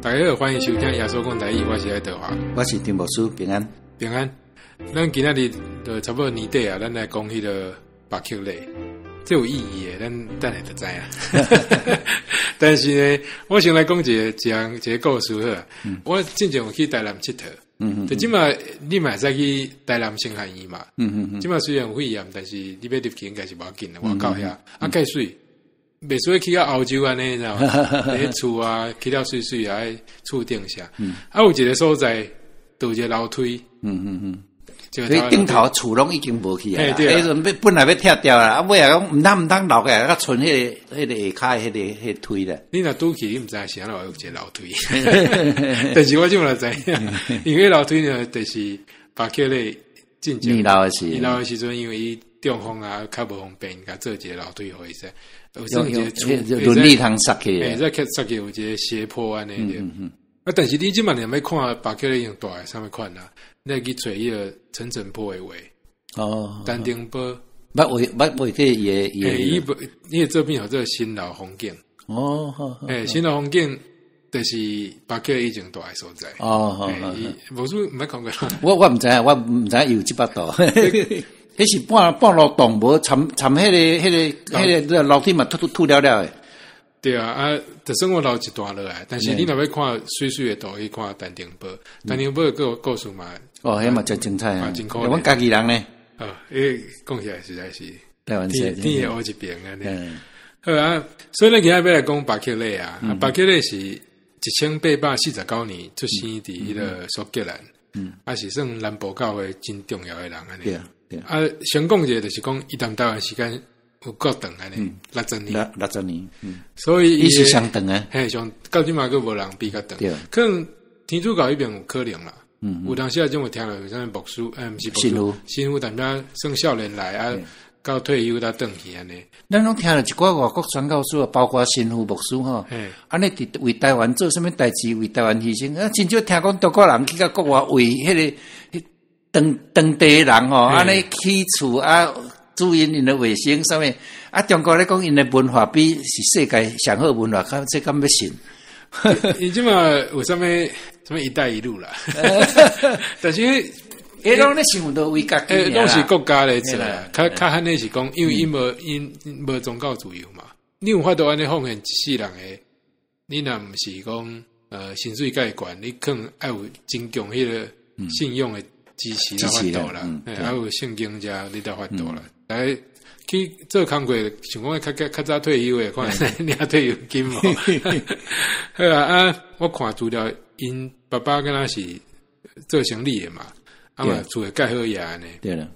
大家好，歡迎收聽耶穌講台語，我是愛德華，我是張牧師，平安。平安。咱今仔日就差不多年底啊，咱來講彼個巴克禮，這有意義的，咱等下就知影。但是呢，我先來講一個一項一個故事好啊。我進前有去台南𨑨迌，就這馬你嘛會使去台南神學院嘛。這馬雖然有肺炎，但是你欲入去應該是無要緊的，外口遐啊，蓋媠。袂使去到歐洲按呢，你知無？佇咧厝啊，起了媠媠啊，厝頂啥？啊，有一個所在，就有一個樓梯。所以頂頭厝攏已經無去啊。彼陣欲本來欲拆掉啦，啊尾仔講毋通毋通留起來，閣賰彼個下跤彼個梯啦。你若拄去，你毋知是按怎有一個樓梯。但是我這馬就知影，因為樓梯呢，就是巴克禮進前年老的時，年老的時陣，因為伊中風啊，較無方便，共做一個樓梯予伊使。有算一個厝，輪椅通捒去，會使捒去有一個斜坡按呢對。啊，但是你這馬若欲看巴克禮用蹛佇啥物款啊？你去揣彼個陳澄波的畫。陳澄波。捌畫捌畫過伊的伊的。伊伊的作品號做新樓風景。新樓風景就是巴克禮以前蹛的所在。無數毋捌看過。我毋知影，我毋知影伊有這幅圖。彼是半路動無參參彼個樓梯嘛，凸凸凸了了的。對啊，啊，就算我留一段落來，但是你若欲看媠媠的圖，去看陳澄波，陳澄波的故事嘛，哦，彼嘛真精彩啊！阮家己人呢？哦，彼講起來實在是台灣天天的烏一邊按呢。好啊，所以咱今仔欲來講巴克禮啊，巴克禮是1849年出生佇彼個蘇格蘭，啊是算南部教會真重要的人按呢。對啊。啊，先講一個就是講，伊踮台灣時間有夠長按呢，60年，60年，所以伊是上長的，嘿，上到這馬閣無人比較長，可能天主教彼邊有可能啦，有當時啊，總有聽著有啥物牧師，毋是牧師，神父淡薄算少年來啊，到退休才轉去按呢。咱攏聽著一寡外國傳教士啊，包括神父牧師吼，按呢佇為台灣做啥物代誌，為台灣犧牲，啊，真少聽講中國人去到國外為彼個當地人吼，按呢起厝啊，注意𪜶的衛生啥物啊，中國咧講𪜶的文化比是世界上好文化，較這敢欲信？伊這馬有啥物啥物一帶一路啦？但是，彼攏咧想著為家己，攏是國家咧做，較較罕的是講，因為𪜶無𪜶無宗教自由嘛。你有法度按呢奉獻一世人的，你若毋是講薪水較懸，你可能愛有真強彼個信用的支持才法度啦，還有聖經遮你才法度啦。來去做工課，想講較較較早退休的，看領退休金無？好啊，啊，我看資料，𪜶爸爸敢若是做生理的嘛，啊嘛厝會蓋好額按呢。對啦，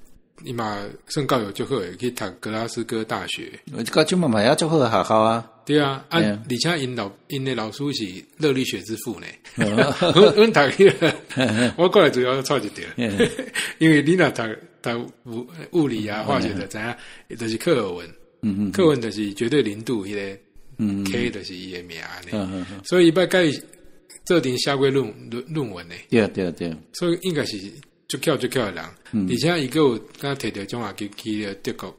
伊嘛算教育足好的，去讀格拉斯哥大學。到這馬嘛也足好的學校啊。對啊，啊，而且𪜶的老師是熱力學之父呢。阮讀彼個，我過來主要錯一條，因為你若讀讀物理啊、化學就知影，就是克爾文，克爾文就是絕對零度彼個 K 就是伊的名呢。所以伊捌共伊做陣寫過論文呢。對對對，所以應該是足巧足巧的人，而且伊閣有敢摕著獎學金去德國。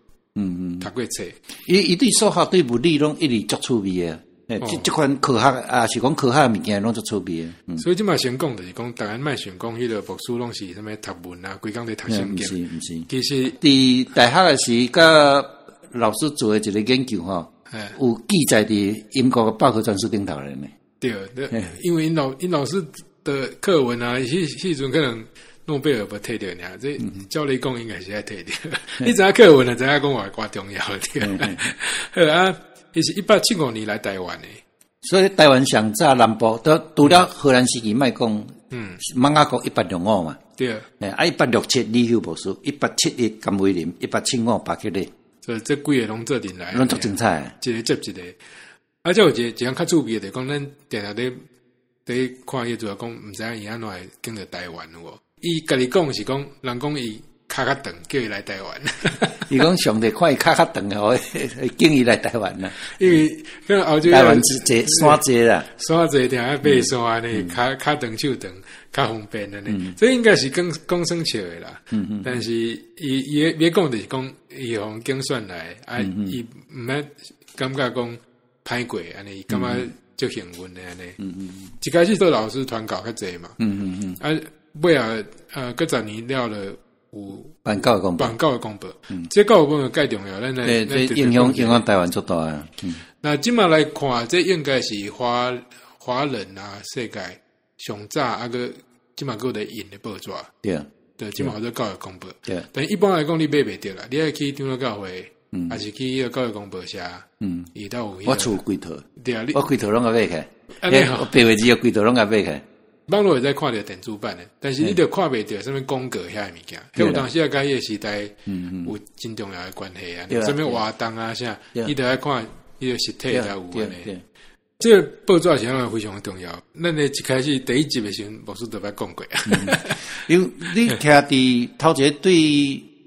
讀過冊。伊對數學對物理攏一直足趣味的，這款科學啊，是講科學的物件攏足趣味的。所以這馬先講就是講，逐家莫想講彼個牧師攏是啥物讀文啊，規工佇讀聖經。毋是毋是，其實佇大學的時，佮老師做的一個研究吼，有記載佇英國的百科全書頂頭咧呢。對，因為𪜶老師的課文啊，彼彼陣可能諾貝爾無提著爾，這照理講應該是愛提著。你知影課文啊，知影講偌偌重要對。好啊，伊是1875年來台灣的，所以台灣上早南部都除了荷蘭時期莫講，瑪雅國1865嘛，對，啊，1867李休牧師，1871甘為霖，1875巴克禮，所以這幾個攏做陣來，攏足精彩，一個接一個。啊，這有一個一項較趣味的，就講咱定定咧看彼個資料，講毋知影伊按怎會揀著台灣有無？伊家己講是講，人講伊跤較長，叫伊來台灣。伊講上帝看伊跤較長吼，揀伊來台灣啦。因為可能歐洲台灣濟山濟啦，山濟定愛爬山按呢，跤長手長，較方便按呢。這應該是講講耍笑的啦。但是伊伊講就是講，伊予揀選來，啊，伊毋免感覺講歹過按呢，伊感覺足幸運的按呢。一開始做老師傳教較濟嘛。啊，尾仔過10年了就有辦教育公報，辦教育公報。這教育公報蓋重要，咱來對，這影響台灣足大啊。那這馬來看，這應該是華人啊，世界上早啊閣這馬閣有咧印的報紙。對，這馬叫做教育公報。但一般來講，你買袂著啦，你愛去長老教會，還是去彼個教育公報社。伊兜有。我厝有幾套。對啊，我規套攏共買起來。我白話字有規套攏共買起來。網路會使看著電子版的，但是你著看袂著啥物廣告遐个物件。彼有當時啊，佮彼个時代有真重要的關係啊。啥物活動啊啥，你著愛看彼個實體才有按呢。這個報紙是按怎非常重要。咱咧一開始第一集的時陣，牧師就捌講過啊。因為你徛佇頭一個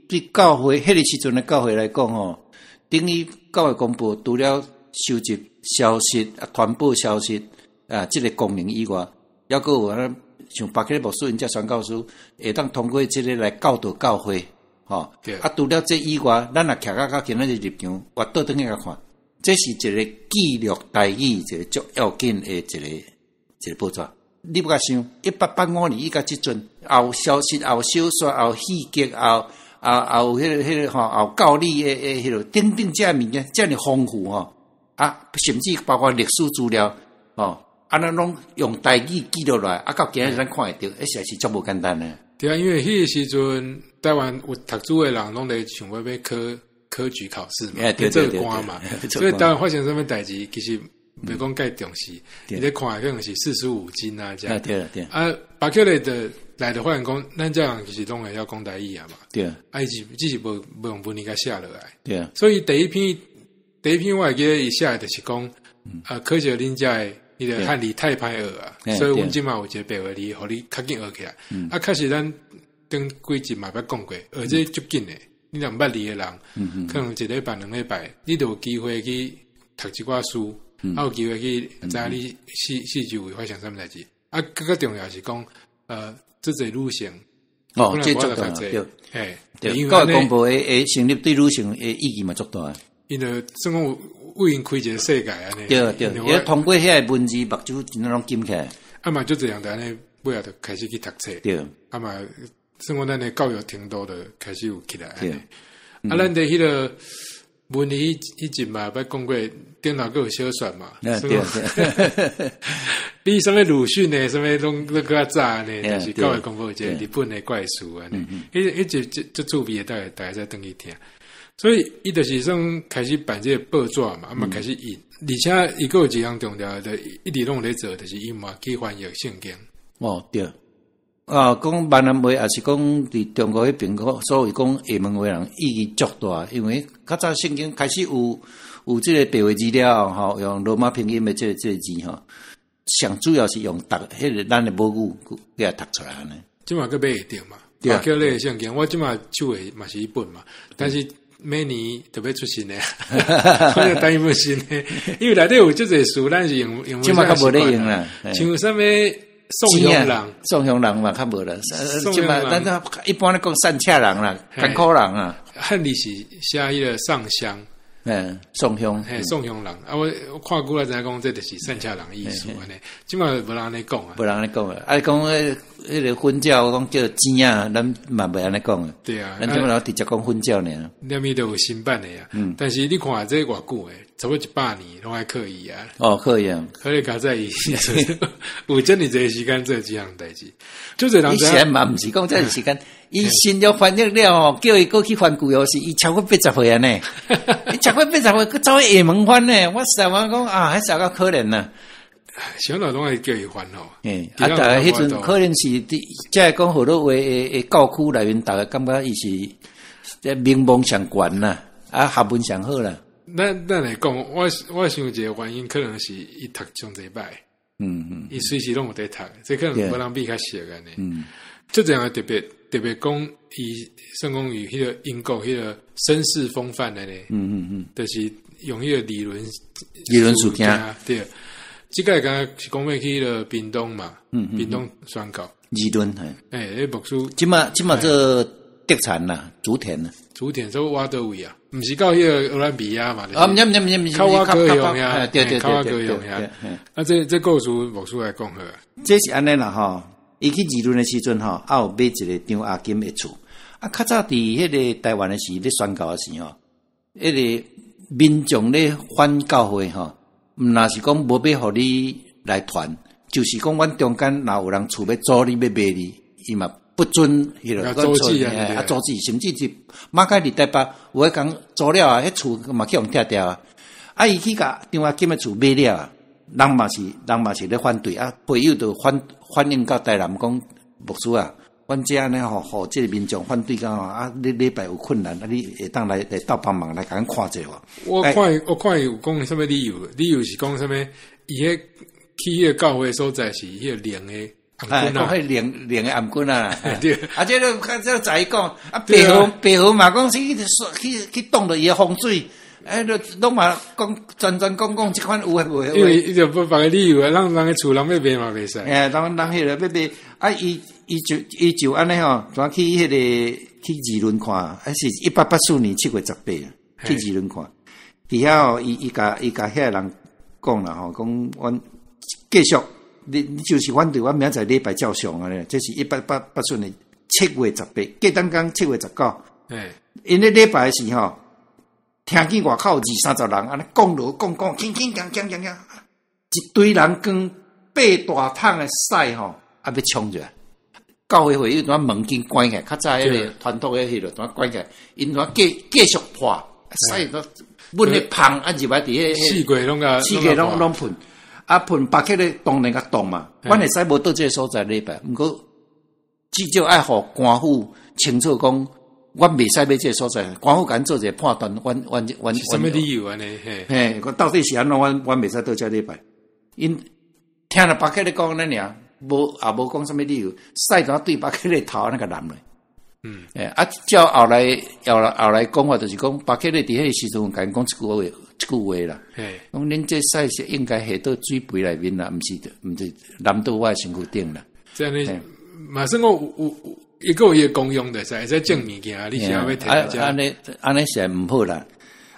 對教會彼個時陣的教會來講吼，等於教會公報除了收集消息啊、傳播消息啊，這個功能以外，猶閣有啊，像巴克禮牧師𪜶遮宣教師，會當通過這個來教導教會，吼。啊，除了這以外，咱若徛到今仔日入場，我倒轉去共看，這是一個記錄台語一個足要緊的一個報紙。你欲共想，1885年以到這陣，也有消息，也有小說，也有戲劇，也有彼個吼，也有教理的彼個等等這物件，遮爾豐富吼。啊，甚至包括歷史資料，吼。啊，咱攏用台語記錄落來，啊，到今日咱看會著，彼實在是足無簡單的。對啊，因為彼個時陣台灣有讀書的人，攏咧想欲欲考科舉考試嘛，做官嘛，所以台灣發生啥物代誌，其實袂講蓋重視，伊咧看可能是四書五經啊，這樣。對對。啊，巴克禮的來的發現講，咱這人其實攏會曉講台語啊嘛。啊，伊是只是無用文字共寫落來。所以第一篇我會記得伊寫的就是講，啊，可惜恁遮的。彼個漢字太歹學啊，所以阮這馬有一個白話字，予你較緊學起來。啊，確實咱頂幾集嘛捌講過，學這足緊的。你若毋捌字的人，可能一禮拜、2禮拜，你就有機會去讀一寡書，啊，有機會去知影你四周圍發生啥物代誌。啊，閣較重要是講，這濟女性，哦，這足重要，對，嘿，對，教育公報的成立對女性的意義嘛足大。𪜶就算講有為𪜶開一個世界按呢。對對，伊通過遐个文字，目睭真正攏金起來。啊嘛，足濟人就按呢，尾仔就開始去讀冊。啊嘛，算講咱的教育程度就開始有起來。對。啊，咱佇彼個文字彼集嘛，捌講過，頂頭閣有小說嘛。對對。比啥物魯迅的，啥物攏閣較早按呢，就是教育公報一個日本的怪事按呢。彼集足趣味的，逐家再轉去聽。所以，伊就是算開始辦這個報紙嘛，啊嘛開始印，而且伊閣有一項重要的，一直攏有咧做，就是伊嘛去翻譯聖經。哦，對。啊，講閩南話，抑是講佇中國彼邊，所謂講廈門話人意義足大，因為較早聖經開始有這個白話字了後，吼，用羅馬拼音的這個字吼，上主要是用讀彼個咱的母語共讀出來按呢。這馬閣買會著嘛？對啊。叫你的聖經，我這馬手的嘛是一本嘛，但是每年特別出新的，我就等一本新的，因為內底有足濟詞，咱是用這馬較無咧用啦。像啥物宋鄉人，宋鄉人嘛較無啦。這馬咱一般咧講散赤人啦，艱苦人啊。漢字是寫彼個上鄉，宋鄉，嘿，宋鄉人啊，我看久了知影講，這就是散赤人意思按呢。這馬無人按呢講啊，無人按呢講啊。啊，講彼個粉鳥講叫錢仔，咱嘛袂按呢講啊。對啊，咱這馬直接講粉鳥爾。啥物都有新版的啊。但是你看這偌久的，差不多100年攏愛靠伊啊。哦，靠伊啊。可能較早伊有遮爾濟時間做這項代誌。足濟人以前嘛毋是講這時間，伊新約翻譯了吼，叫伊閣去翻舊約時，伊超過80歲按呢。伊超過80歲，閣走去廈門翻呢。我實在講啊，彼實夠可憐呐。啥人攏愛叫伊翻吼。啊，逐家彼陣可能是佇這個講河洛話的教區內面，逐家感覺伊是這名望上懸啦，啊，學問上好啦。咱來講，我想一個原因，可能是伊讀上濟擺。伊隨時攏有佇讀，這可能無人比較熟按呢。足濟人特別特別講，伊算講伊彼個英國彼個紳士風範的呢。就是用彼個理論理論事件。對。這個敢若是講欲去彼個屏東嘛？屏東宣教。理論嘿。欸，彼牧師。這馬做竹田啦，竹田啦。竹田說倚佗位啊？毋是到彼个哥倫比亞嘛？啊，毋毋毋毋毋，較倚高雄遐，對對較倚高雄遐。啊，這故事牧師來講好。這是按呢啦吼，伊去二崙的時陣吼，啊有買一个張阿金的厝。啊，較早佇彼个台灣的時咧宣教的時吼，彼个民眾咧反教會吼，毋若是講無欲予你來傳，就是講阮中間若有人厝欲租你欲賣你，伊嘛不准彼个阻止啊，啊阻止，甚至是馬偕佇台北有的講租了啊，彼厝嘛去予拆掉啊。啊，伊去共張阿金的厝買了啊，人嘛是咧反對啊，會友就反映到台南講牧師啊，阮遮按呢吼，予這个民眾反對講吼，啊，你禮拜有困難，啊，你會當來鬥幫忙來共阮看者無？我看伊有講啥物理由？理由是講啥物？伊彼去彼个教會所在是彼個靈的暗軍啊，講彼靈的暗軍啊。對。啊，這个這個在講啊，白河嘛講是去擋著伊的風水，哎，攏嘛講全全講講這款有的無的。因為伊就無別个理由啊，人人的厝人欲賣嘛袂使。欸，人彼个欲賣啊，伊就按呢吼，轉去彼个去二崙看，啊是1884年7月18去二崙看，佇遐吼，伊共遐个人講啦吼，講阮繼續，你就是反對阮明仔載禮拜照常按呢，這是1884年7月18，過當工7月19。𪜶咧禮拜時吼，聽見外口二三十人按呢講囉講講，鏗鏗鏘鏘鏘鏘，一堆人扛八大桶的屎吼，啊欲衝入來。教會會友拄門緊關起來，較早彼个傳統的彼个拄關起來，𪜶拄繼續破，屎都阮咧芳啊入來佇彼四界攏共四界攏噴，啊噴白起咧當然共擋嘛。阮會使無佇這个所在禮拜，毋過至少愛予官府清楚講，阮袂使欲這个所在，官府共阮做一个判斷，阮啥物理由按呢？嘿，到底是按怎？阮袂使佇遮禮拜。𪜶聽著巴克咧講按呢爾，無也無講啥物理由，屎就對巴克咧頭按呢共淋落。欸，啊，照後來講法，就是講巴克咧佇彼个時陣，共𪜶講這句話啦。講恁這屎是應該下到水肥內面啦，毋是淋到我的身軀頂啦。這按呢，嘛算講有伊閣有伊的功用，就是會使種物件，你是欲提來遮。按呢實在毋好啦。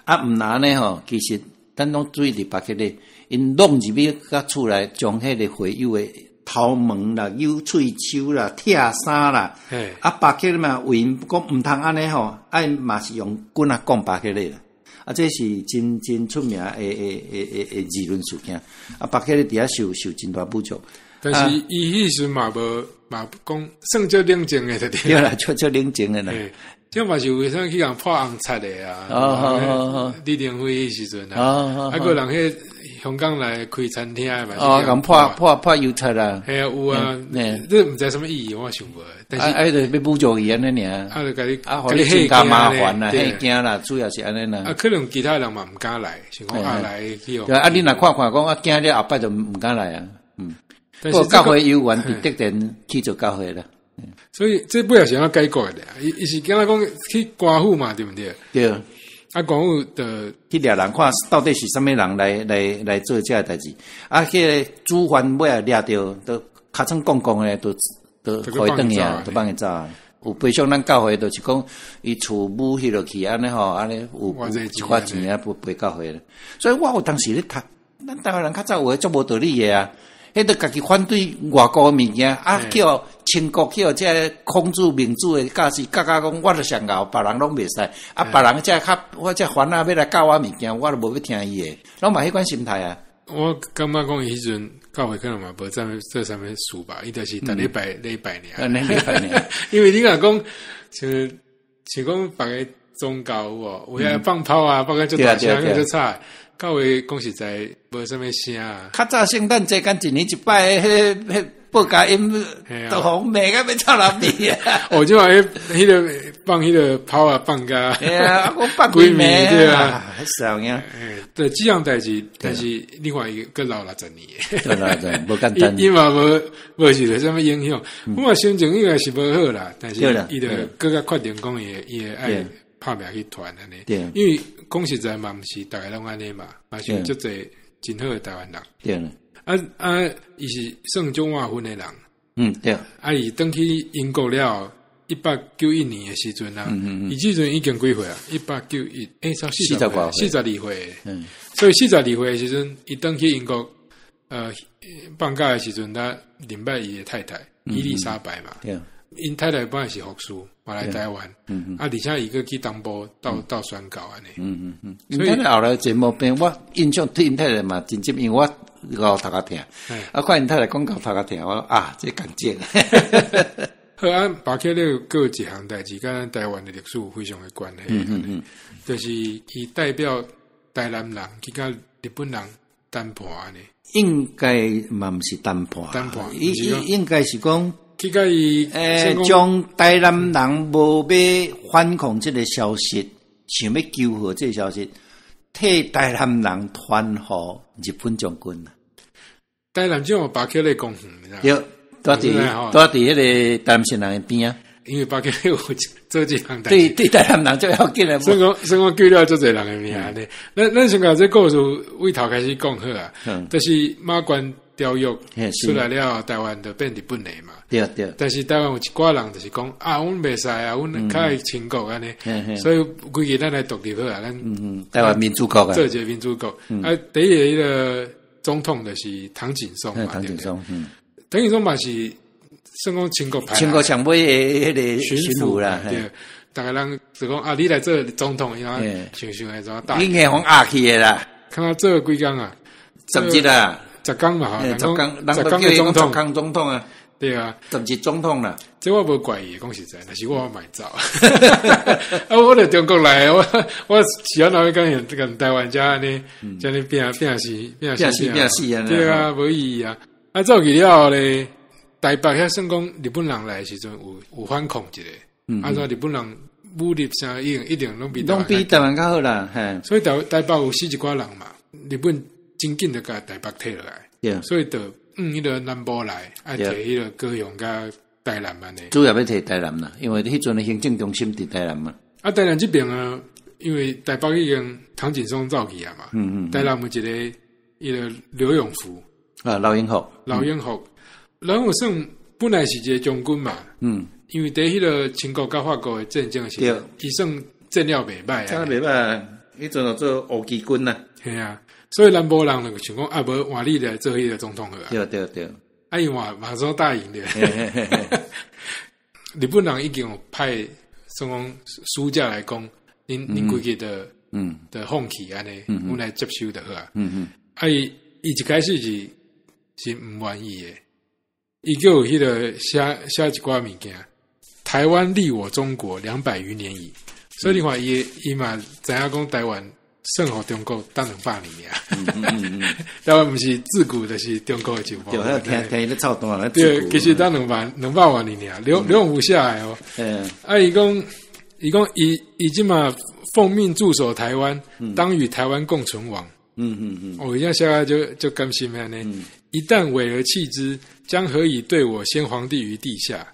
啊，毋若按呢吼，其實咱攏注意佇巴克咧，𪜶弄入去佮厝內，將彼个會友的頭毛啦、扭喙鬚啦、拆衫啦，啊，巴克嘛為𪜶講毋通按呢吼，啊，嘛是用棍仔摃巴克咧啦。啊，這是真真出名的二崙事件。啊，巴克咧佇遐受真大侮辱。但是伊彼時嘛無嘛講算足冷靜的，對。對啦，足冷靜的啦。這嘛是有啥去共潑紅漆的啊？李登輝彼時陣啊，啊，閣人彼香港來開餐廳的嘛，哦，共潑油漆啦。嘿啊，有啊，這毋知啥物意義，我想無。但是啊，就欲侮辱伊按呢爾。啊，就共你啊，予你增加麻煩啦，嚇驚啦，主要是按呢啦。啊，可能其他人嘛毋敢來，想講啊來去哦。對啊，你若看看講啊，驚了後擺就毋敢來啊。嗯。但是教會有緣佇德田去做教會啦。所以這尾仔是按怎解決的？伊是敢若講去官府嘛，對毋對？對。啊，官府就去掠人看到底是啥物人來做這个代誌。啊，彼个主犯尾仔掠著，都尻川摃摃的，都予伊轉去啊，都放伊走啊。有賠償咱教會，就是講伊厝母彼落去按呢吼，按呢有一寡錢啊，賠教會。所以我有當時咧讀，咱台灣人較早有的足無道理的啊。彼都家己反對外國的物件，啊，叫清國叫這个孔子、孟子的教示，教教講我著上𠢕，別人攏袂使。啊，別人這較我這番仔欲來教我物件，我著無欲聽伊的，攏嘛彼款心態啊。我感覺講伊彼陣教會可能嘛無做做啥物事吧，伊就是逐禮拜禮拜爾。禮拜爾。因為你若講像像講別个宗教有無？有遐放炮啊，放甲足大聲，足吵。教會講實在無啥物聲啊。較早聖誕節敢一年一擺，彼報佳音都予罵甲欲臭流鼻啊！哦，這擺彼個放彼個炮啊，放甲，嘿啊，我放幾暝對啊，啥物對，這項代誌，但是你看伊閣老60年，對啦對，無簡單。伊嘛無受著啥物影響，我嘛心情應該是無好啦，但是伊就閣較決定講伊會愛拍拚去傳按呢，因為講實在嘛，毋是逐个攏按呢嘛，嘛是有足濟真好的台灣人。對。啊啊，伊是算足晚婚的人。嗯，對。啊，伊轉去英國了後， 1891年的時陣啊，伊這陣已經幾歲啊？1891，欸，40 42歲。所以42歲的時陣，伊轉去英國，放假的時陣，他認捌伊的太太伊麗莎白嘛。𪜶太太本來是牧師，嘛來台灣，啊，而且伊閣去東部鬥宣教按呢。所以後來節目變，我印象對𪜶太太嘛真深，因為我𠢕頭殼疼，啊，看𪜶太太講𠢕頭殼疼，我啊，這共種。好啊，巴克勒閣有一項代誌，佮咱台灣的歷史有非常的關係。就是伊代表台南人去佮日本人談判按呢。應該嘛毋是談判，談判，伊應該是講去佮伊將台南人無欲反抗這个消息，想欲求和這个消息，替台南人傳予日本將軍。台南這有巴克勒公園，你知對。住佇彼个台南縣人的邊啊，因為巴克勒有做這項代誌，對對，台南人最要緊的。所以講叫了足濟人的名呢。咱先共這故事對頭開始講好啊，就是馬關條約出來了，台灣就變日本的嘛。對對。但是台灣有一寡人就是講啊，阮袂使啊，阮較愛親國按呢。所以規矩咱來獨立好啊，咱台灣民主國啊，做一個民主國。啊，第一个彼个總統就是唐景崧嘛，唐景崧，嗯。唐景崧嘛是算講清國派，清國上尾的彼個巡撫啦。對，逐个人就講啊，你來做總統，伊想想會怎大？應該予壓去的啦。看他做幾工啊？ 10日啊， 10工嘛， 10工， 10工的總統， 10工總統啊。對啊， 10日總統啦。這我無怪伊，講實在，若是我，我嘛會走。啊，我佇中國來，我是按怎欲共台灣遮按呢，遮呢拼拼死拼死拼死啊！對啊，無意義啊！啊，走去了後咧，台北遐算講日本人來的時陣有反抗一下，啊，怎日本人武力啥一定一定攏比攏比台灣較好啦，嘿。所以台北有死一寡人嘛，日本真緊就共台北提落來，所以就往彼个南部來，愛提彼个高雄佮台南按呢。主要欲提台南啦，因為彼陣的行政中心佇台南嘛。啊，台南這邊啊，因為台北已經唐景崧走去啊嘛，台南有一个彼个劉永福。啊，劉永福，劉永福，劉永福算本來是一個將軍嘛，因為佇彼个清國佮法國的戰爭時，伊算戰了袂䆀啊，戰了袂䆀，彼陣就做烏旗軍啊，係啊，所以南部人就想講啊，無換你來做彼个總統好啊，對對對，啊伊嘛馬上答應著，日本人已經有派算講使者來講，恁規个著著放棄按呢，阮來接收就好啊，啊伊一開始是毋願意的，伊閣有彼个寫一寡物件，台灣立我中國200餘年矣，所以你看伊嘛知影講台灣算予中國等200年啊，台灣毋是自古就是中國的一部分。對，聽聽伊咧操蛋。對，其實等200多年爾，劉永福寫的哦。啊，伊講伊這馬奉命駐守台灣，當與台灣共存亡。哦，伊遮寫啊，就甘心按呢。一旦委而棄之，將何以對我先皇帝於地下？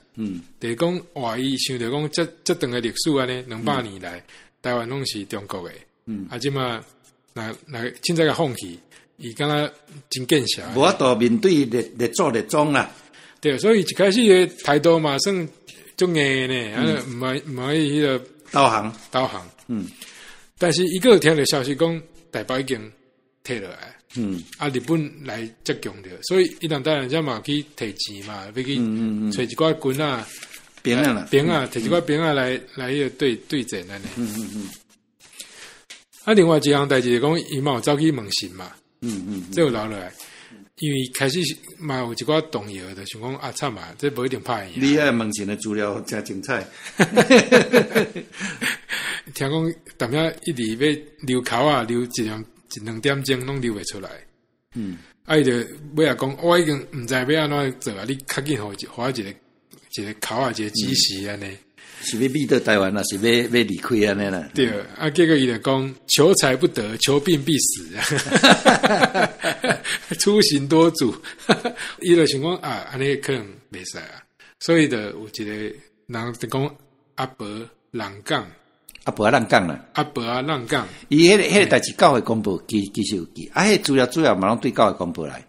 就是講哇，伊想著講這這長的歷史按呢，200年來，台灣攏是中國的。啊，這馬若若凊彩共放棄，伊感覺真見笑。無法度面對列祖列宗啦。對，所以一開始的態度嘛算足硬的呢，啊，毋愛彼个投降投降。但是伊閣有聽著消息講，台北已經退落來。啊，日本來遮強著，所以伊當台灣遮嘛去提錢嘛，欲去揣一寡軍仔兵仔啦，兵仔，提一寡兵仔來彼个對戰按呢。啊，另外一項代誌就講，伊嘛有走去問神嘛。這有留落來，因為開始嘛有一寡動搖，就想講啊，慘啊，這無一定拍會贏。你遐問神的資料誠精彩。聽講淡仔一直欲溜口仔，溜一兩點鐘攏溜袂出來。啊，伊就尾仔講，我已經毋知欲按怎做啊！你較緊予我一個口仔，一個指示按呢。是欲秘佇台灣啊，是欲離開按呢啦？對，啊，結果伊就講求財不得，求病必死，出行多阻。伊就想講啊，按呢可能袂使啊，所以就有一個人就講阿伯人講。阿婆仔人講啦，阿婆仔人講，伊彼个代誌教會公報其實有記，啊，彼個資料主要嘛攏對教會公報來，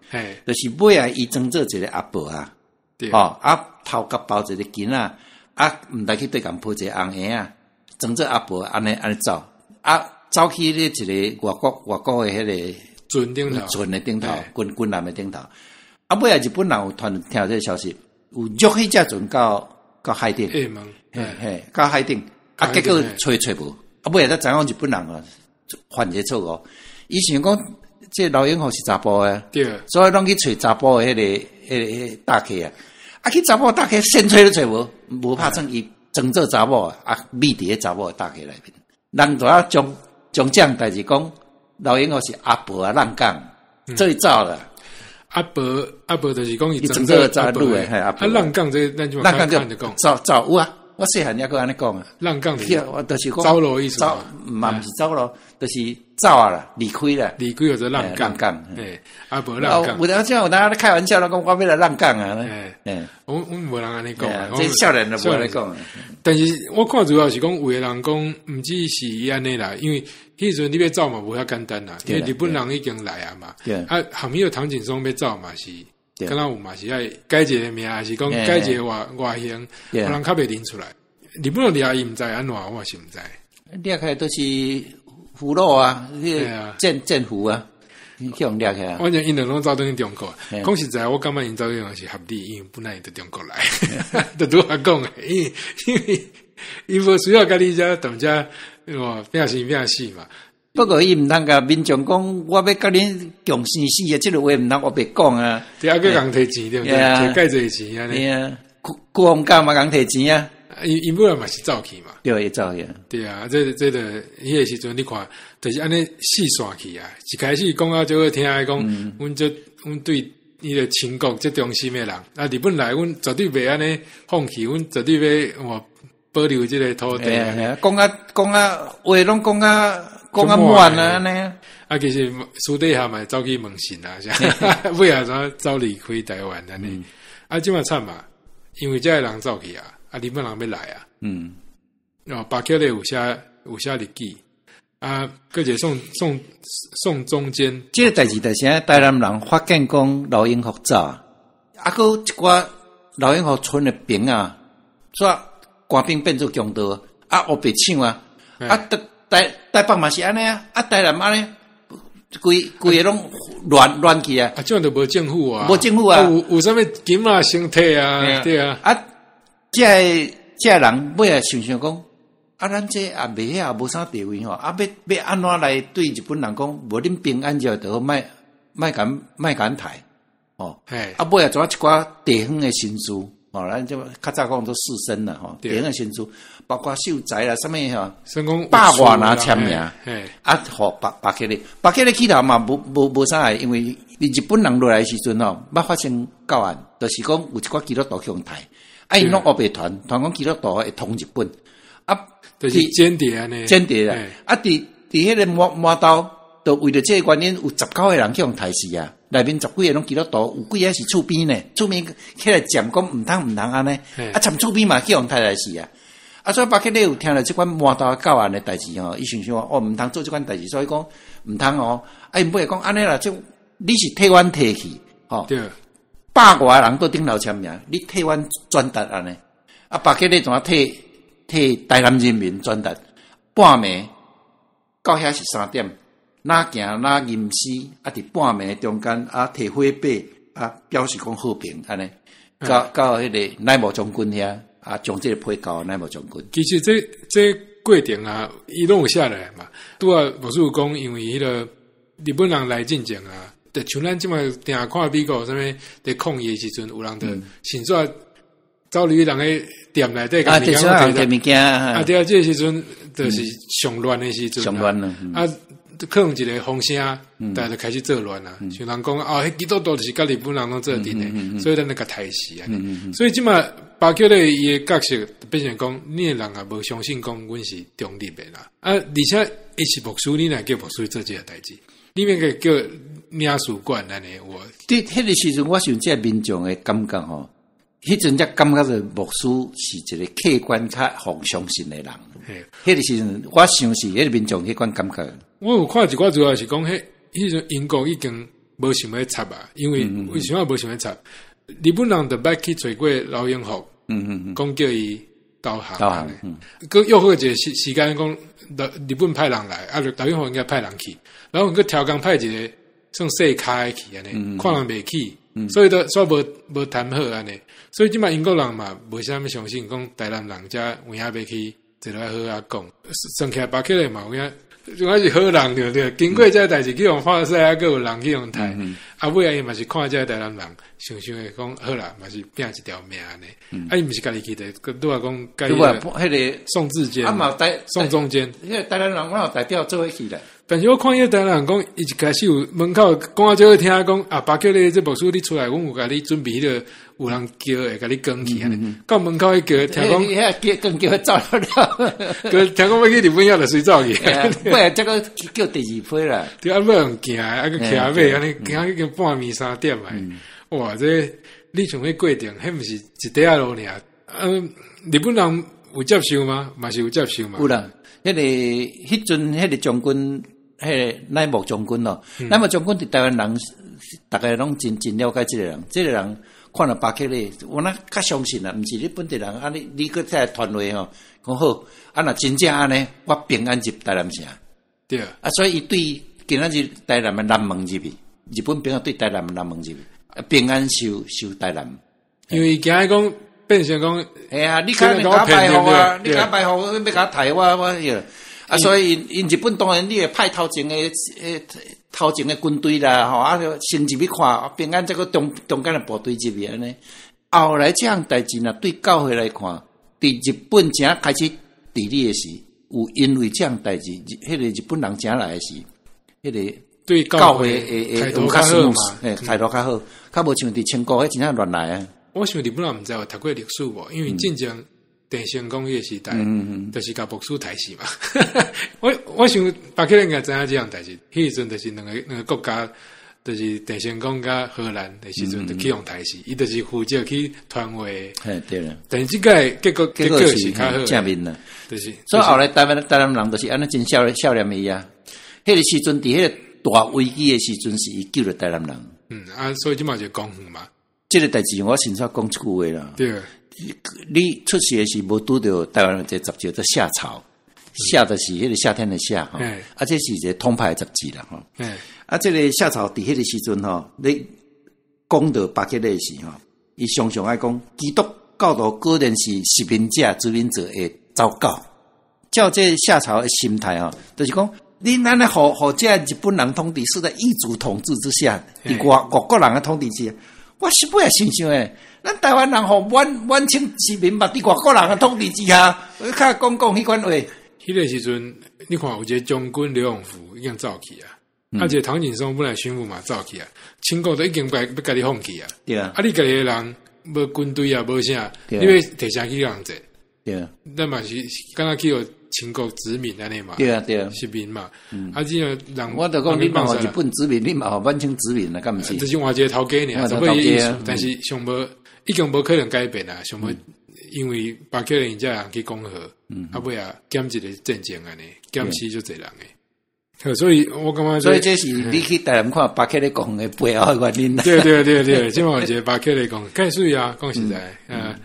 就是尾仔伊裝做一個阿婆仔，吼，啊頭殼包一個巾仔，啊，毋知去佗共抱一个紅嬰仔，裝做阿婆按呢按呢走，啊，走去咧一個外國的彼個船頂頭，船的頂頭，軍艦的頂頭。啊，尾仔日本人有傳聽著這个消息，有約彼隻船到海頂，嘿嘿，到海頂，啊，結果揣揣無，啊，尾仔才知影講日本人啊犯一个錯誤，伊想講這個劉永福是查埔的，所以攏去揣查埔的彼個搭客啊，啊，去查埔搭客先揣都揣無，無拍算伊裝做查某啊，匿佇咧查某的搭客內面，人就愛將這樣代誌講，劉永福是阿婆啊，浪港，做伊走啦。阿婆就是講伊裝做查某的，啊，浪港這咱就浪港就走走有啊，我細漢猶閣按呢講啊。浪港我就是講走路意思，走嘛毋是走路，就是走啊啦，離開啦，離開就浪港。嘿，阿婆浪港。有當時有當咧開玩笑，講我欲來浪港啊。嘿，阮無人按呢講啊，這少年就無按呢講。但是我看主要是講有的人講，毋只是伊按呢啦，因為彼時陣你欲走嘛無遐簡單啦，因為日本人已經來啊嘛。啊，後面有唐景崧欲走嘛是，敢若有嘛是愛改一个名，還是講改一个外形，予人較袂認出來。日本人掠伊毋知按怎，我是毋知。掠起來都是俘虜啊，彼個戰俘啊，去予掠起來。反正𪜶就攏走轉去中國。講實在，我感覺𪜶走轉去是合理，因為本來𪜶佇中國來，就拄仔講的，因為伊無需要共你遮踮遮哦拼生拼死嘛。不過伊毋通共民眾講，我欲共恁共生死啊！這个話毋通烏白講啊。對啊，閣共提錢對毋對？提蓋濟錢按呢。對啊，郭鴻港嘛共提錢啊。伊本來嘛是走去嘛。對，伊走去。對啊，這個彼个時陣你看，就是按呢四散去啊。一開始講啊，就好聽的講，阮這阮對彼个親國這忠心的人，啊，日本來，阮絕對袂按呢放棄，阮絕對欲哦保留這个土地。講啊講啊，話攏講啊滿啊按呢。啊，其實私底下嘛會走去問神啊，尾仔怎走離開台灣按呢？啊，這馬慘嘛，因為這个人走去啊，啊，日本人欲來啊。哦，巴克利有寫日記，啊，閣一个宋中間。這个代誌就是啥？台南人發現講劉永福走，啊，閣有一寡劉永福賰的兵啊，煞官兵變做強盜，啊，烏白搶啊，啊，台北嘛是按呢啊，啊，台南按呢，規規个攏亂去啊！啊，這樣就無政府啊，無政府啊，有啥物金啊、身體啊，對啊。啊，這个這个人尾仔想想講，啊，咱這也袂曉，無啥地位吼，啊，欲按怎來對日本人講，無恁平安就好，莫共刣，吼。啊，尾仔怎一寡地方的紳士，吼，咱這較早講做士紳啦，吼，地方的紳士，包括秀才啦，啥物吼，百外人簽名，啊，予巴克禮，巴克禮起頭嘛，無啥個，因為日本人落來時陣吼，捌發生教案，就是講有一寡基督徒去予刣，啊，𪜶攏烏白傳，傳講基督徒會通日本，啊，就是間諜按呢，間諜啦，啊，佇彼个麻豆，就為著這个原因，有19個人去予刣死啊。內面十幾个攏基督徒，有幾个是厝邊呢？厝邊起來講講毋通毋通按呢，啊，讖厝邊嘛去予刣來死啊！啊，所以巴克禮有聽著這款麻豆教案的代誌吼，伊想想哦，毋通做這款代誌，所以講毋通哦。啊，𪜶尾講按呢啦，這你是替阮提去，吼，百外人佇頂頭簽名，你替阮轉達按呢？啊，巴克禮怎啊替台南人民轉達？半暝到遐是3點。若行若吟詩，啊！佇半暝中間啊，提火把啊，表示講和平按呢。到彼个乃木將軍遐啊，將這个批交乃木將軍。其實這過程啊，伊攏有寫落來嘛。拄仔牧師有講，因為彼个日本人來進前啊，就像咱這馬定看美國啥物佇抗議的時陣，有人就先煞走入去人的店內底，啊，提物件啊，對啊，這个時陣就是上亂的時陣，上亂了啊。可能一个風聲，大家就開始作亂啊。像人講啊，彼基督徒就是佮日本人攏做陣的，所以咱就共刣死啊。所以這馬巴克禮伊的角色變成講，你的人也無相信講阮是中立的啦。啊，而且伊是牧師，你若叫牧師做這个代誌，你免共叫領事館按呢有無？佇彼个時陣，我想這民眾的感覺吼，彼陣才感覺著牧師是一個客觀較予相信的人。彼个時陣，我想是彼个民眾彼款感覺。我有看一寡資料是講，彼陣英國已經無想欲插啊，因為為啥物無想欲插？日本人就捌去揣過劉永福，講叫伊導航。導航，嗯。閣約好一個時間，講日本派人來，啊，劉永福應該派人去，然後閣調工派一個算細跤的去按呢，看人袂起，所以都煞無談好按呢。所以這擺英國人嘛，無啥物相信講台南人遮有影欲去坐落來好好講，算起來巴克禮嘛有影，就還是好人對毋對？經過這個代誌去予看使，啊，閣有人去予刣，啊，尾仔伊嘛是看這個台南人，想想會講好啦，嘛是拼一條命按呢。啊，伊毋是家己去的，閣拄仔講，彼個宋志堅，啊嘛台宋中堅，彼個台南人，我有代表做伙去啦。但是我看彼個台南人講，伊一開始有門口講啊，就好聽講啊，巴克禮這牧師你出來，阮有共你準備彼個有人轎會共你扛去按呢。到門口彼轎聽講，彼個轎走了，閣聽講欲去日本遐就隨走去。尾仔才閣叫第二批啦。對啊，尾用行的，啊閣騎馬按呢，行已經半暝3點啊！哇，這你像彼過程，彼毋是一塊仔路爾。嗯，日本人有接受嗎？嘛是有接受嘛？有啦，彼個彼陣彼個將軍，彼個乃木將軍咯，乃木將軍佇台灣人，逐家攏真真了解這個人，這個人看著巴克禮，我若較相信啦，毋是你本地人，啊你你閣再來傳話吼，講好，啊若真正按呢，我平安入台南城。對啊，所以伊對今仔日台南的南門入去，日本兵對台南的南門入去，平安收收台南。因為驚講變成講，哎呀，你較你共埋伏啊，你共埋伏，欲共刣我我彼啊，所以𪜶日本當然你會派頭前的頭前的軍隊啦，吼啊，先入去看平安，這個中中間的部隊入去按呢。後來這項代誌若對教會來看，佇日本正開始治理的時，有因為這項代誌，彼個日本人正來的時，彼個對教會會態度較好嘛，嘿，態度較好，較無像佇清國彼真正亂來啊。我想日本人毋知有讀過歷史無，因為進前鄭成功彼個時代，就是共牧師刣死嘛。我想巴克禮應該知影這項代誌，彼時陣就是兩個國家，就是鄭成功佮荷蘭的時陣就去予刣死，伊就是負責去傳話。嘿，對啦。但是這個結果是較好正面啦，就是。所以後來台灣人就是按呢真少年伊啊。彼個時陣佇彼個大危機的時陣，是伊救著台南人。嗯啊，所以這嘛就公園嘛。這個代誌我先煞講一句話啦。對。你出世的時無拄著台灣有一個雜誌叫夏潮，夏就是彼個夏天的夏吼，啊，這是一個統派的雜誌啦吼。啊，這個夏潮佇彼個時陣吼，你講著巴克禮時吼，伊常常愛講基督教徒果然是殖民者、殖民者的糟糕。照這夏潮的心態吼，就是講你按呢予予這日本人統治，是在異族統治之下，佇外國人的統治之下，我實尾也想想欸，咱台灣人予滿清殖民嘛，佇外國人的統治之下，我較講講彼款話。彼個時陣，你看有一個將軍劉永福已經走去啊，啊，一個唐景崧本來巡撫嘛走去啊，清國都已經欲共你放棄啊。對啊。啊，你家己的人無軍隊啊，無啥，你欲提啥去共人戰？對啊。咱嘛是敢若去予清國殖民按呢嘛？對啊，對啊，殖民嘛。啊，這個人我就講你嘛予日本殖民，你嘛予滿清殖民啊，敢毋是？就是換一個頭家爾，差不多意思。但是上無已經無可能改變啊，上無因為巴克禮𪜶遮人去講和，啊尾仔減一個戰爭按呢，減死足濟人的。所以我感覺，所以這是你去台南看巴克禮講的背後的原因。對對對對，這嘛有一個巴克禮講，蓋水啊，講實在，啊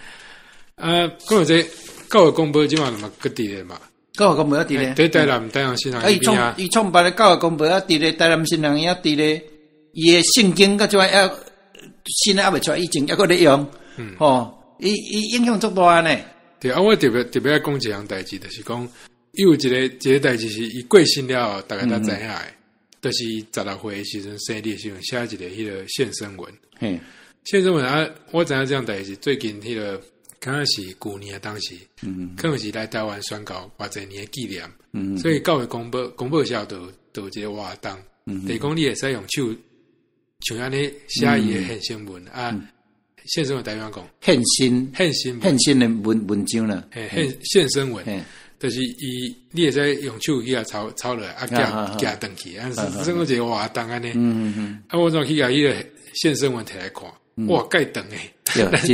啊，講這教會公報這嘛嘛閣佇咧嘛。教會公報猶佇咧，佇台南台南新人伊創伊創辦的教會公報猶佇咧，台南新人猶佇咧，伊的聖經佮這款猶新的猶未出來，以前猶閣咧用，吼，伊伊影響足大呢。對啊，我特別特別愛講一項代誌，就是講，伊有一個代誌是伊過身了後，逐家才知影的，就是16歲的時陣生日的時陣寫一個彼個獻身文。獻身文啊，我知影這項代誌最近彼個。敢若是舊年啊，當時，可能是來台灣宣告偌濟年的紀念，所以教會公報社就有一個活動，就是講你會使用手像按呢寫伊的獻身文啊，獻身文台灣講獻身獻身獻身的文章啦，嘿，獻身文，就是伊你會使用手去共抄抄落來，啊，寄寄轉去，啊，算講一個活動按呢，啊，我怎去共彼個獻身文提來看，哇，蓋長的。但是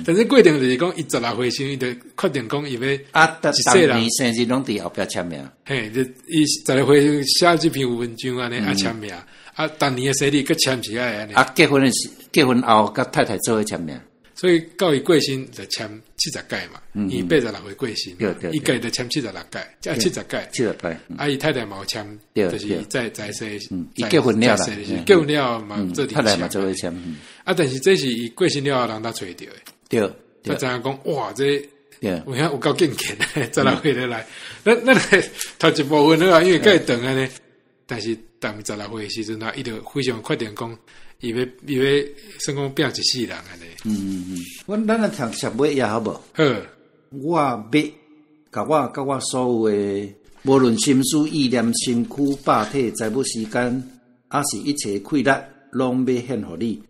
但是過程就是講，伊16歲時，伊就決定講伊欲啊，逐年生日攏佇後壁簽名。嘿，就伊十六歲寫這篇文章按呢啊簽名，啊，逐年的生日閣簽起來按呢。啊，結婚的時，結婚後佮太太做伙簽名。所以到伊過身就簽70屆嘛，伊86歲過身，伊家就簽七十六屆，即係七十屆。70屆。啊，伊太太嘛有簽，就是在世，伊結婚了啦，結婚了嘛做太太嘛做伙簽。啊，但是這是伊過身了後人才揣著的。才知影講，哇，這有影有夠敬虔，16歲就來，咱來讀一部分好啊，因為較會長按呢。但是當十六歲的時陣啊，伊就非常確定講，伊欲算講拼一世人按呢。阮咱來讀十尾頁好無？好。我欲共我佮我所有的，無論心思意念、身軀、肉體、財物、時間，抑是一切氣力，攏欲獻予你，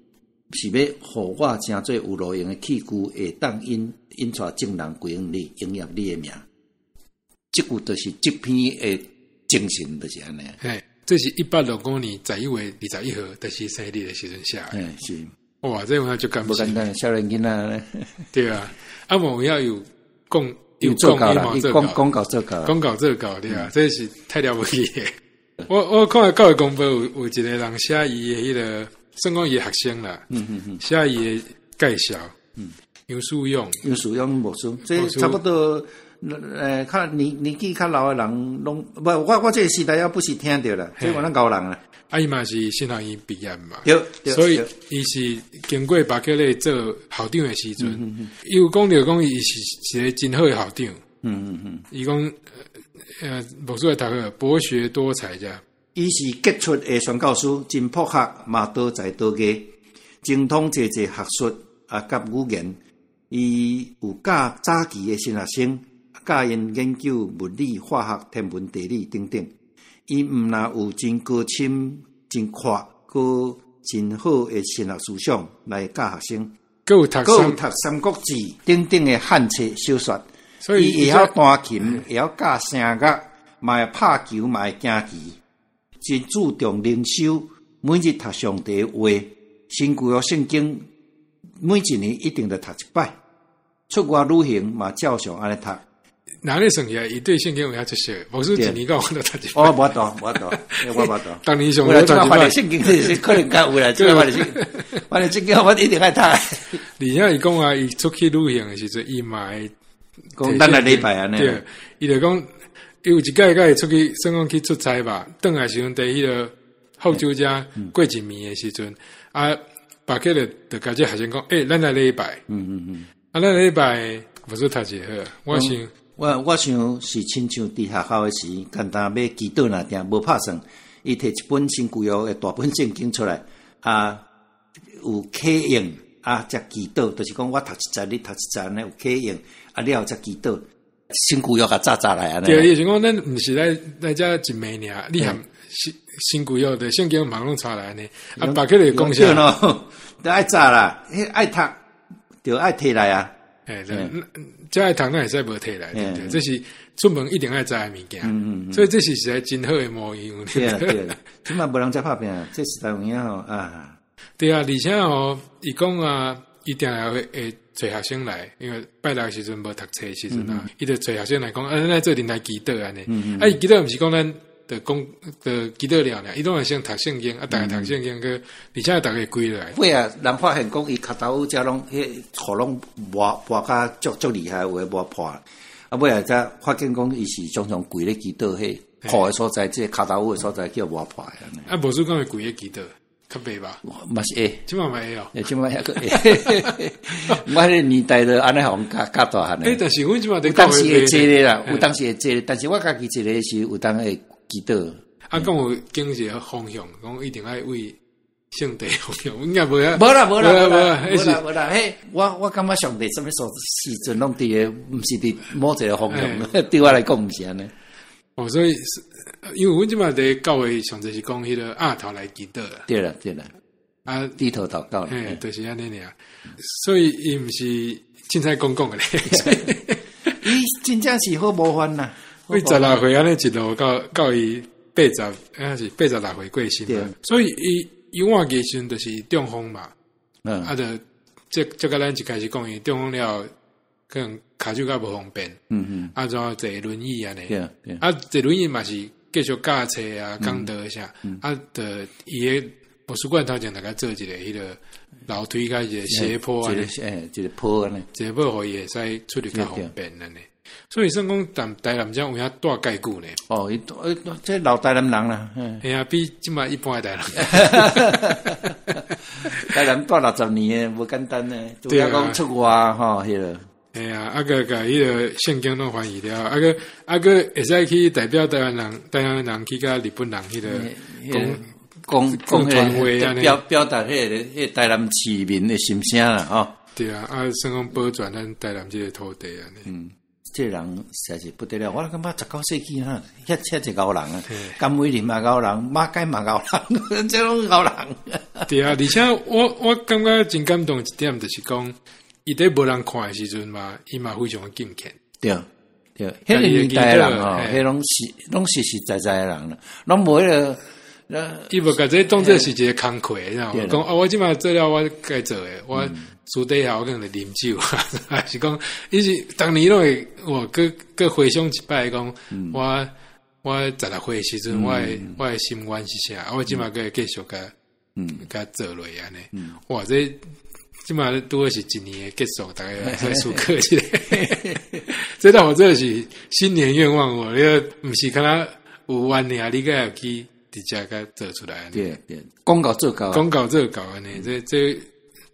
是欲予我成做有路用的器具，會當引引帶眾人歸向你，榮耀你的名。這句就是這篇的精神，就是按呢。嘿，這是1865年11月21號，就是生日的時陣寫的。嘿，是。哇，這有影足感無簡單，少年囡仔。對啊，啊，無影有講有做到啦，伊講講到做到，講到做到，對啊，這是太了不起的。我看教會公報有一個人寫伊的彼個，算講伊的學生啦，寫伊的介紹，楊樹勇，楊樹勇牧師，這差不多，較年紀較老的人攏，無我這個時代猶不時聽著啦，這我咱舊人啦。啊，伊嘛是神學院畢業嘛，對，所以伊是經過巴克禮做校長的時陣，伊有講著講伊是一個真好的校長。伊講，牧師來讀個博學多才遮。伊是傑出的宣教師，真博學，嘛多才多藝，精通濟濟學術啊，佮語言。伊有教早期的神學生，教𪜶研究物理、化學、天文、地理等等。伊毋但有真高深、真闊、閣真好的神學思想來教學生，閣有讀閣有讀《三國志》等等的漢冊小說。所以伊會曉彈琴，會曉教聲樂，嘛會拍球，嘛會行棋，真注重靈修，每日讀上帝話，新舊約聖經，每一年一定著讀一擺。出外旅行嘛，照常按呢讀。若按呢算起來，伊對聖經有遐出色，無說一年到晚都讀一擺。哦，無法度，無法度，我無法度。當年上有啦，這擺翻聖經是可能較有啦，這擺翻聖，翻聖經我一定愛讀。而且伊講啊，伊出去旅行的時陣，伊嘛會講咱來禮拜按呢。對，伊就講，伊有一擺共伊出去，算講去出差吧，轉來時陣佇彼個福州遮過一暝的時陣，啊，巴克就就共這學生講，欸，咱來禮拜。啊，咱禮拜無說讀一個好，我想。我想是親像佇學校的時，簡單欲祈禱若定無拍算，伊提一本新舊約的大本聖經出來，啊，有啟應，啊，才祈禱，就是講我讀一節，你讀一節，按呢有啟應，啊了後才祈禱，新舊約共早早來按呢。對，伊是講咱毋是來來遮一暝爾，你含新新舊約的聖經嘛攏帶來按呢，啊，巴克就講啥？咯，都愛早啦，彼愛讀就愛提來啊。欸，遮愛讀，咱會使無提來，對不對？這是出門一定愛知的物件，所以這是實在真好的模樣。對啊對啊，這擺無人遮拍拚，這時代有影吼啊。對啊，而且吼，伊講啊，伊定定會會揣學生來，因為拜六時陣無讀冊時陣啊，伊就揣學生來講，啊，咱來做陣來祈禱按呢。啊，伊祈禱毋是講咱就講就祈禱了爾，伊攏會先讀聖經，啊，逐家讀聖經，閣而且逐家跪落來。尾啊，人發現講伊跤頭遮攏彼褲攏磨磨甲足足厲害，有的磨破。啊，尾仔才發現講伊是常常跪咧祈禱，彼褲的所在，這个跤頭的所在叫磨破。啊，無輸講會跪咧祈禱，較袂吧？嘛是會，這擺嘛會哦。這擺猶閣會。我彼个年代就按呢予𪜶教教大漢的。欸，但是阮這擺有當時會坐咧啦，有當時會坐咧，但是我家己一個是有當會祈禱。啊，講有經一個方向，講一定愛為聖地方向，應該無啊？無啦，無啦，無啦，無啦，無啦。彼，我感覺上帝啥物所時陣攏佇個，毋是佇某一個方向。對我來講，毋是按呢。哦，所以，因為阮這擺佇教會上濟是講彼個額頭來祈禱啦。對啦，對啦。啊，低頭禱告。嘿，就是按呢爾。所以，伊毋是凊彩講講的咧。伊真正是好模範啦。伊十六歲按呢一路到到伊八十，啊是86歲過身嘛。所以伊伊換的時陣就是中風嘛。啊，就這這個咱一開始講伊中風了，可能跤手較無方便。啊，怎坐輪椅按呢？啊，坐輪椅嘛是繼續教冊啊、講道啥。啊，就伊的博士館頭前大家做一个彼个樓梯佮一个斜坡按呢，一個坡按呢，一個坡予伊會使出入較方便按呢。所以算講台南遮有影蹛蓋久呢。哦，伊這老台南人啦，嘿啊，比這擺一般的台南。台南蹛60年的，無簡單呢。對啊，講出外吼，彼个。嘿啊，啊閣共彼个聖經攏翻譯了，啊閣會使去代表台灣人去共日本人彼个講講講傳話按呢，表達彼个台南市民的心聲啦，吼。對啊，啊算講保全咱台南這个土地按呢。嗯，這个人實在是不得了，我感覺19世紀哈，遐濟𠢕人啊，甘為霖嘛𠢕人，馬偕嘛𠢕人，這攏𠢕人。對啊，而且我感覺真感動一點，就是講伊佇無人看的時陣嘛，伊嘛非常的敬虔。對對，彼个年代的人吼，彼攏是攏實實在在的人啦，攏無彼个。伊無共這當做是一个工課，你知影無？講啊，我這擺做了我該做的，我私底下我可能啉酒，還是講伊是逐年攏會，我閣閣回想一擺，講我16歲時陣，我的心願是啥？我這擺閣會繼續共做落按呢。哇，這這擺拄好是一年的結束，逐家會使思考一下。這倒這是新年願望哦，你毋是敢若有願爾，你閣會去直接共做出來。對對，講到做到，講到做到按呢，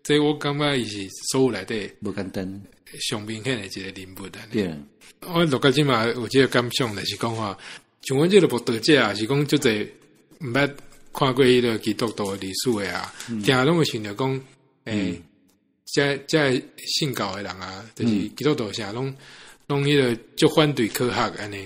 這我感覺伊是所有內底無簡單，上明顯的一個人物按呢。對，我錄到這馬有這個感想，就是講話，像阮這個慕道者啊，是講足濟毋捌看過彼个基督徒的歷史的啊，定攏會想著講，欸，這信教的人啊，就是基督徒啥攏彼个足反對科學按呢。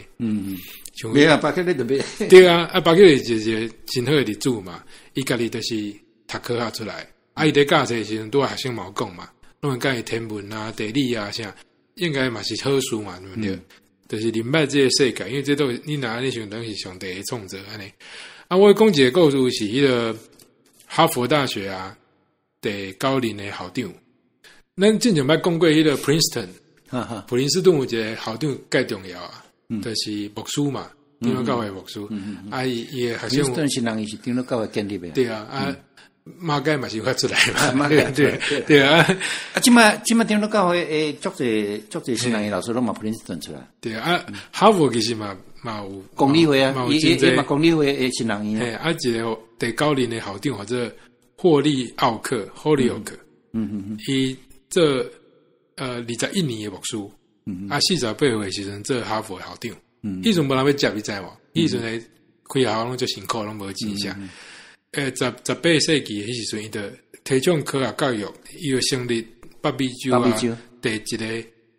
沒啊，巴克利就袂。對啊，啊巴克利就是一个真好的例子嘛，伊家己就是讀科學出來，啊伊佇教冊時陣拄仔學生嘛有講嘛，攏會教伊天文啊、地理啊啥，應該嘛是好事嘛，對毋對？就是明白這个世界，因為這都你若按呢想，等於是上帝的創造按呢。啊，我講一个故事是彼个哈佛大學啊，第九任的校長。咱之前捌講過彼个 Princeton，普林斯頓有一个校長蓋重要啊，就是牧師嘛，長老教會牧師。啊，伊的學生，普林斯頓是人，伊是長老教會建立的。對啊，啊，馬偕嘛是有較出來嘛，對對對啊。啊，這擺長老教會的足濟新人的老師攏嘛普林斯頓出來。對啊，哈佛其實嘛有公理會啊，伊嘛公理會的新人。嘿，啊，一个第九任的校長叫做霍利奧克，霍利奧克。伊做21年的牧師，啊，48歲的時陣做哈佛校長。彼陣無人欲接，你知無？彼陣咧開學校攏足辛苦，攏無錢啥。18世紀彼時陣，伊就提倡科學教育，伊就成立北美洲啊第一个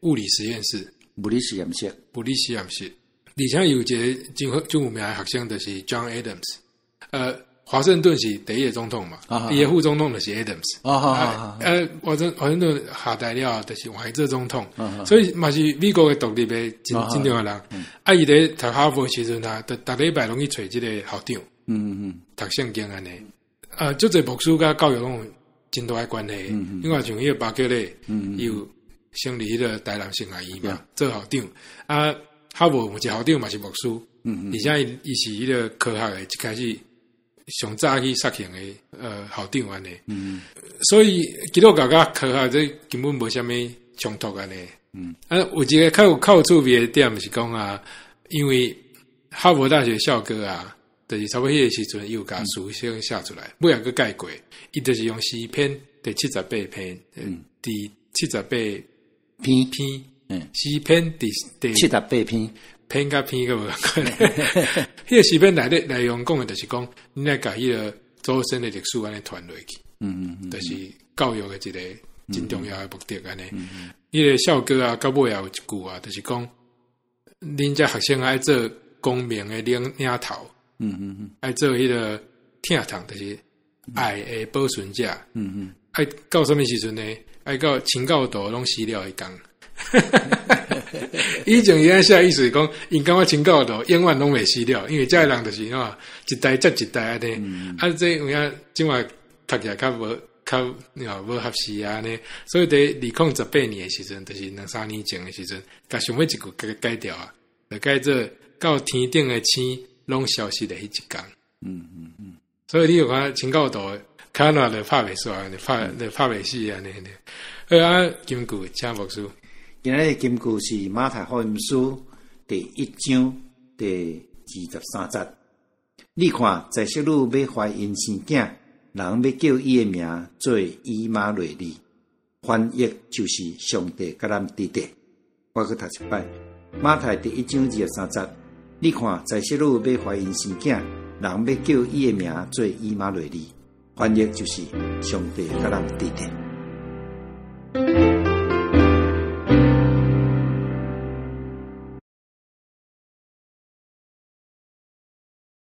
物理實驗室。物理實驗室，物理實驗室。而且有一个真好、真有名的學生，就是 John Adams。華盛頓是第一個總統嘛，伊的副總統就是 Adams。華盛頓下台了，就是換伊做總統，所以嘛是美國的獨立的真真重要人。啊，伊佇讀哈佛時陣啊，逐逐禮拜攏去揣這个校長，讀聖經按呢。啊，足濟牧師佮教育攏有真大的關係。另外像彼个巴克利，伊有成立彼个台南神學院嘛，做校長。啊，哈佛有一個校長嘛是牧師，而且伊是彼个科學的一開始上早去實行的校長按呢，所以基督教佮科學這根本無啥物衝突按呢。啊，有一个較有趣味的點是講啊，因為哈佛大學校歌啊，就是差不多彼個時陣，伊有共書先寫出來，尾仔閣改過，伊就是用詩篇第七十八篇，第七十八篇篇，詩篇第七十八篇。篇佮篇閣無仝款，彼个詩篇內底內容講的就是講，你來共彼个祖先的歷史按呢傳落去，就是教育的一個真重要的目的按呢。彼个校歌啊，到尾也有一句啊，就是講，恁遮學生愛做光明的領頭，愛做彼个疼痛，就是愛的保存者，愛到啥物時陣呢？愛到清教徒攏死了彼工。以前伊按寫意思是講，𪜶感覺清教徒永遠攏袂死了，因為這个人就是怎一代接一代按呢。啊，這有影這擺讀起來較無較無合時啊按呢。所以佇2018年的時陣，就是兩三年前的時陣，共上尾一句改掉啊，就改做到天頂的星攏消失的彼一工。所以你有看清教徒，跤爛就拍袂煞，就拍就拍袂死按呢。好啊，金句請牧師。今日金句是馬太福音書第一章第二十三節。你看，在色女欲懷孕生囝，人欲叫伊的名做以馬內利，翻譯就是上帝佮咱佇咧。我閣讀一擺，馬太第一章二十三節。你看，在色女欲懷孕生囝，人欲叫伊的名做以馬內利，翻譯就是上帝佮咱佇咧。